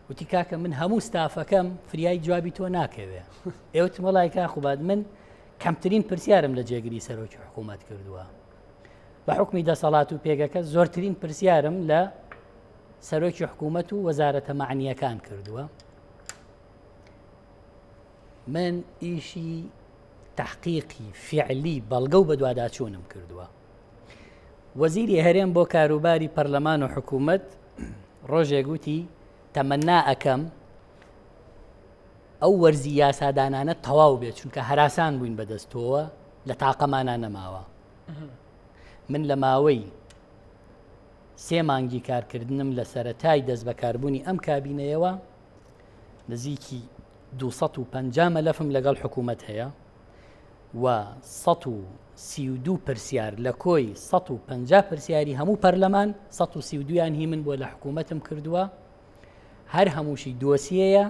وتی کاکە من هەموو ستافەکەم فریای جوابی تۆ ناکەوێ ئێوتم وەڵای کا خوباد من کەمترین پرسیارم لە جێگری سەرۆکی حکوومەت کردووە بە حکمی دەسەڵات و پێگەکە زۆرترین پرسیارم لە سەرۆکی حکوومەت و وەزارەتە معنیەکان کردووە من ئیشی تەحقیقی فیعلی بەڵگە و بەدواداچوونم کردووە. وەزیری هەرێم بۆ کاروباری پەرلەمان و حکوومەت ڕۆژێک وتی تەمەنا ئەکەم ئەو وەرزی یاسادانانە تەواو بێت چونکە هەراسان بووین بەدەستەوە لە تاقەمانە نەماوە من لە ماوەی سێ مانگی کارکردنم لە سەتای دەست بەکاربوونی ئەم کابینەیەوە نزیکی 250 مەلەفم لەگەڵ حکوومەت هەیە و 132 پرسیار لە کۆی 150 پرسیاری هەموو پەرلەمان 132یان هی من بۆ لە حکوومەتم کردووە هەر هەمووشی دۆسیەیە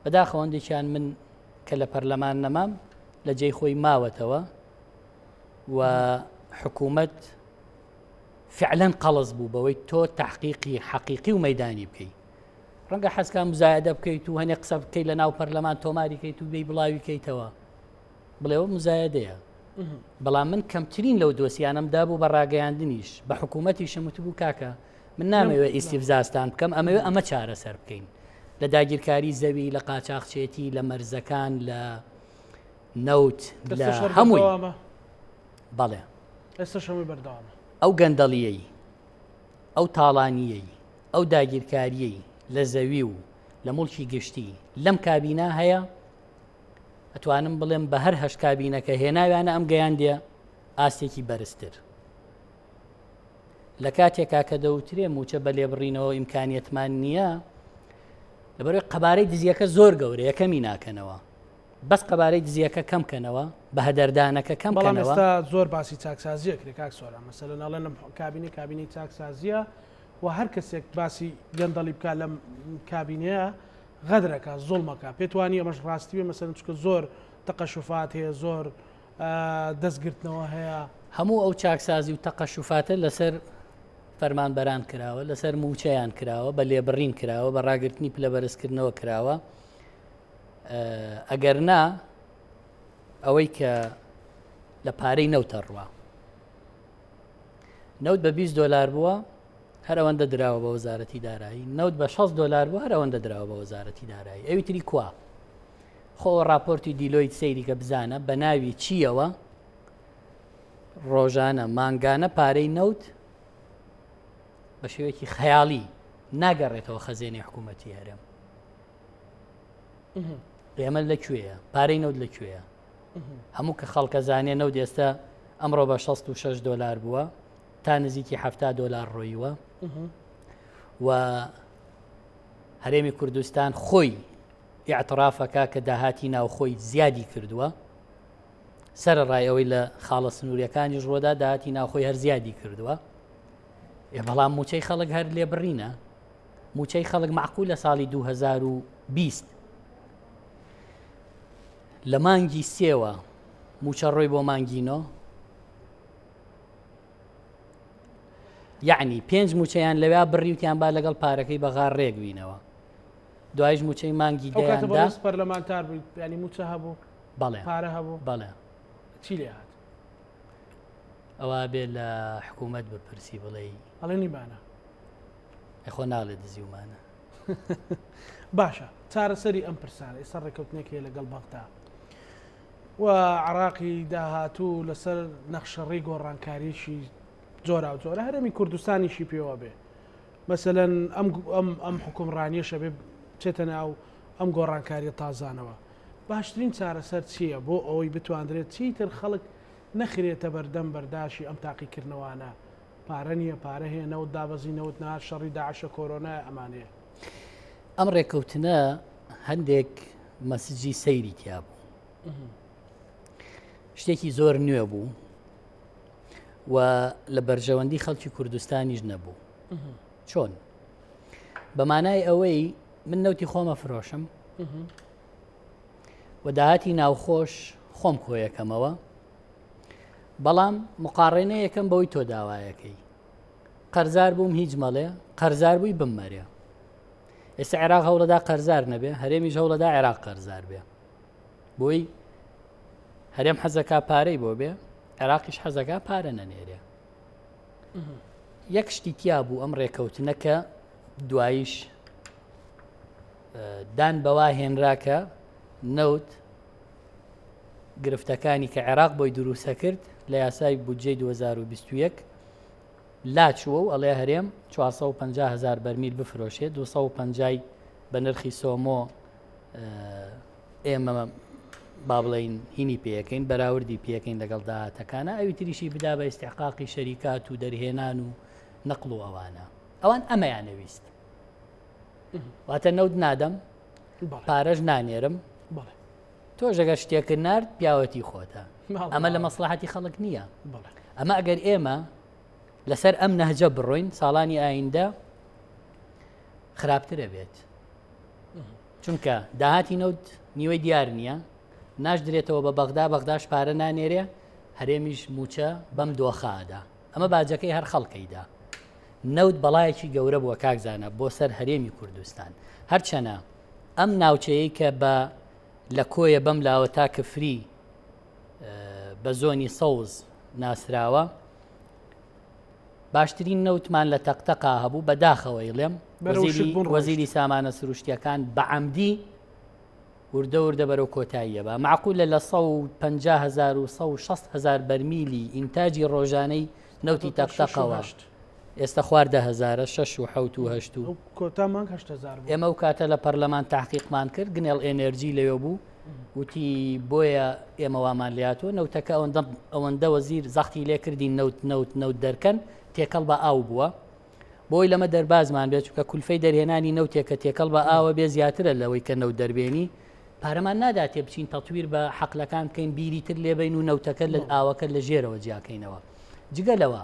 بەداخەوە هەندێکیان من کە لە پەرلەمان نەمام لە جێی خۆی ماوەتەوە و حکوومەت فعلەن قەڵس بوو بەوەی تۆ تحقیقی حەقیقی و مەدانی بکەیت ڕەنگە حەزکا مزایەدە بکەیت و هەنێ قسە بکەیت لە ناو پەرلەمان تۆماری کەیت و بێی بڵاوی کەیتەوە بڵێەوە مزایەدەیە بەڵام من کەمترین لەو دۆسیانم دابوو بە ڕاگەیاندنیش بە حکوومەتیشم وتبوو کاکە من نامەوێت ئیسیفزاستان بکەم ئەمەوێ ئەمە چارەسەر بکەین لە داگیرکاری زەوی لە قاچاخچێتی لە مەرزەکان لە نەوت لە هەمووی بەڵێ ئێستا شەمە بەردەوامە ئەو گەندەڵیەی ئەو تاڵانیەی ئەو داگیرکاریەی لە زەوی و لە موڵکی گشتی لەم کابینە هەیە ئەتوانم بڵێم بە هەر هەشت کابینەکە هێناویانە ئەم گەیاندە ئاستێکی بەرزتر لە کاتێکا کە دەوترێ موچە بە لێبڕینەوە ئیمکانیەتمان نییە لەبەرەوەی قەبارەی دزیەکە زۆر گەورە یەکەمی ناکەنەوە بەس قەبارەی دزیەکە کەم کەنەوە بە هەدەردانەکە کەم بەڵام ئێستا زۆر باسی چاکسازیە کرێ کاک سۆران مەسەلەن ئەڵێن لەم کابینە کابینەی چاکسازیە و هەر کەسێک باسی گەندەڵی بکات لەم کابینەیە غەدرەکە زوڵمەکە پێت وانی ئەمەش ڕاستی بێ مەسەلەن چونکە زۆر تەقەشوفات هەیە زۆر دەستگرتنەوە هەیە. هەموو ئەو چاکسازی و تەقەشوفاتە لەسەر فەرمانبەران کراوە، لەسەر مووچەیان کراوە، بە لێبڕین کراوە، بە ڕاگرتنی پلە بەرزکردنەوە کراوە. ئەگەر نا ئەوەی کە لە پارەی نەوتە ڕوا نەوت بە 20 دۆلار بووە هەر ئەوەندە دراوە بە وەزارەتی دارایی نەوت بە 60 دۆلار بوو هەر ئەوەندە دراوە بە وەزارەتی دارایی ئەوی تری کوا خۆ راپۆرتی دیلۆیت سەیری کە بزانە بە ناوی چییەوە ڕۆژانە مانگانە پارەی نەوت بە شێوەیەکی خەیاڵی ناگەڕێتەوە خەزێنی حکوومەتی هەرێم ئێمە لە کوێیە پارەی نەوت لە کوێیە هەموو کە خەڵکە زانێ نەوت ئێستا ئەمڕۆ بە 66 دلار بووە تا نزیکی 70 دلار ڕۆیوە و هەرێمی کوردستان خۆی ئاعترافەکە کە داهاتی ناوخۆی زیادی کردووە سەر ڕای ئەوەی لە خاڵە سنووریەکانیش ڕۆدا داهاتی ناوخۆی هەر زیادی کردووە بەڵام موچەی خەڵک هەر لێبڕینە موچەی خەڵک معقول لە ساڵی 2020 لە مانگی سێوە موچە ڕۆی بۆ مانگی نۆ یعنی پێنج موچەیان لەویا بڕیوتیان با لەگەڵ پارەکەی بەغا ڕێکبینەوە دوایش موچەی مانگی دەیاندا پەرلەمانتار بوویت ینی موچە هەبوو بەڵێ پارە هەبوو بەڵێ چی لێ هات ئەوە بێ لە حکوومەت بپرسی بڵێ ئەڵێ نیمانە خۆ ناڵێ دزیومانە باشە چارەسەری ئەم پرسانە ئێستا ڕێککەوتنێک هەیە لەگەڵ بەغدا و عراقی داهاتوو لەسەر نەخشەڕی گۆڕانکاریی جۆرا و جۆرە هەرێمی کوردستانیشی پێوە بێ مەسەەن ئەم ئەم ئەم حکومڕانیەشە بێ. بچێتە ناو ئەم گۆڕانکاریە تازانەوە. باشترین چارەسەر چییە بۆ ئەوەی بتواندرێت چیتر خەڵک نەخرێتە بەردەم بەرداشی ئەم تاقیکردنەوانە؟ پارە نییە، پارە هەیە، نەوت دابەزی، نەوت نەهات، شەڕی داعشە، کۆرۆنایە، ئەمانەیە. ئەم ڕێککەوتنە هەندێک مەسجی سەیری تیا بوو. شتێکی زۆر نوێ بوو و لە بەرژەوەندی خەڵکی کوردستانیش نەبوو. چۆن؟ بە مانای ئەوەی من نەوتی خۆمە فرۆشم و داهاتی ناوخۆش خۆم کۆیەکەمەوە بەڵام مقاڕێنە یەکەم بەوەی تۆ داوایەکەی قەرزار بووم هیچ مەڵێ قەرزار بووی بممەرێ ئێستا عێراق هەوڵەدا قەرزار نەبێ هەرێمیش هەوڵەدا عێراق قەرزار بێ بۆی هەرێم حەزەکا پارەی بۆ بێ عێراقیش حەزەکا پارە نەنێرێ یەک شتی تیا بوو ئەم ڕێکەوتنە کە دواییش دان بەوا هێنرا کە نەوت گرفتەکانی کە عێراق بۆی دروستە کرد لە یاسای بودجەی 2021 لاچووە و ئەڵێ هەرێم 450 هزار بەرمیل بفرۆشێ 250 بە نرخی سۆمۆ ئێمە با بڵین هینی پێەکەین بەراوردی پێەکەین لەگەڵ داهاتەکانە ئەوی تریشی بدا بە ئیسیحقاقی شەریکات و دەرهێنان و نەقل و ئەوانە ئەوان ئەمەیانەویست واتە نەوت نادەم پارەش نانێرم تۆش ئەگەر شتێکت نارد پیاوەتی خۆتە ئەمە لە مەسلحەتی خەڵک نییە ئەمە ئەگەر ئێمە لەسەر ئەم نەهجە بڕۆین ساڵانی ئایندە خراپترە بێت چونکە داهاتی نەوت نیوەی دیار نییە ناشدرێتەوە بە بەغدا بەغداش پارە نانێرێ هەرێمیش موچە بەم دۆخادا ئەمە باجەکەی هەر خەڵکەیدا نەوت بەڵایەکی گەورە بووە کاک زانا بۆ سەر هەرێمی کوردستان هەرچەنە ئەم ناوچەیەی کە بە لە کۆیە بەم لاوە تا کفری بە زۆنی سەوز ناسراوە باشترین نەوتمان لە تەقتەقا هەبوو بەداخەوە ئیڵێم وەزیری سامانە سروشتیەکان بە عەمدی وردە وردە بەرەو کۆتاییە با معقولە لە 150 هزار و 160 هزار بەرمیلی ئینتاجی ڕۆژانەی نەوتی تەقتەقەوە ئێستا خوار دە هەزارە شەش و حەوت و هەشت و کۆتا مانگ هەشت هەزار بوو. ئێمە ئەو کاتە لە پەرلەمان تاقیقمان کرد گنێڵ ئێنێرجی لەوێ بوو وتی بۆیە ئێمە وامان لاتوە نەوتەکە ئەوەندە ئەوەندە وەزیر زەختی لێ کردین نەوت نەوت نەوت دەرکەن تێکەڵ بە ئاو بووە بۆی لەمە دەربازمان بێت چونکە کولفەی دەرهێنانی نەوتێک کە تێکەڵ بە ئاوە بێ زیاترە لەوەی کە نەوت دەربێنی پارەمان ناداتێ بچین تەتویر بە حەقلەکان بکەین بیری تر لێبین و نەوتەکە لە ئاوەکە لە ژێرەوە جیاکەینەوە جگە لەوە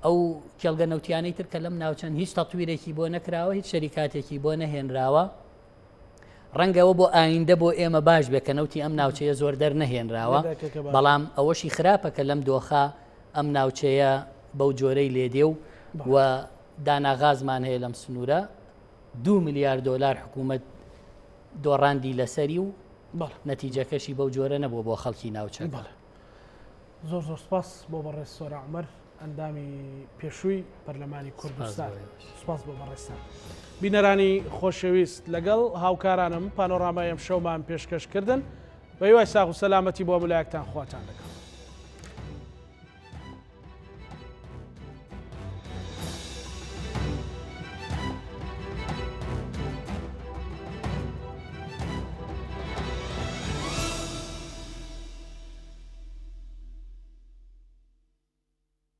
ئەو کێڵگە نەوتیانەی تر کە لەم ناوچەن هیچ تەتویرێکی بۆ نەکراوە هیچ شەریکاتێکی بۆ نەهێنراوە ڕەنگەوە بۆ ئایندە بۆ ئێمە باش بێ کە نەوتی ئەم ناوچەیە زۆر دەرنەهێنراوە بەڵام ئەوەشی خراپە کە لەم دۆخە ئەم ناوچەیە بەو جۆرەی لێدێ و و داناغازمان هەیە لەم سنوورە دو ملیار دۆلار حکوومەت دۆڕاندی لەسەری و نەتیجەکەشی بەو جۆرە نەبووە بۆ خەڵکی ناوچەکە. زۆر زۆر سپاس بۆ بەڕێز سۆرا عومەر ئەندامی پێشووی پەرلەمانی کوردستان سپاس بۆ بەڕێزتان. بینەرانی خۆشەویست لەگەڵ هاوکارانم پانۆرامای ئەم شەومان پێشکەش کردن بە هیوای ساغ و سەلامەتی بۆ هەموو لایەکتان خواتان لەگەڵ.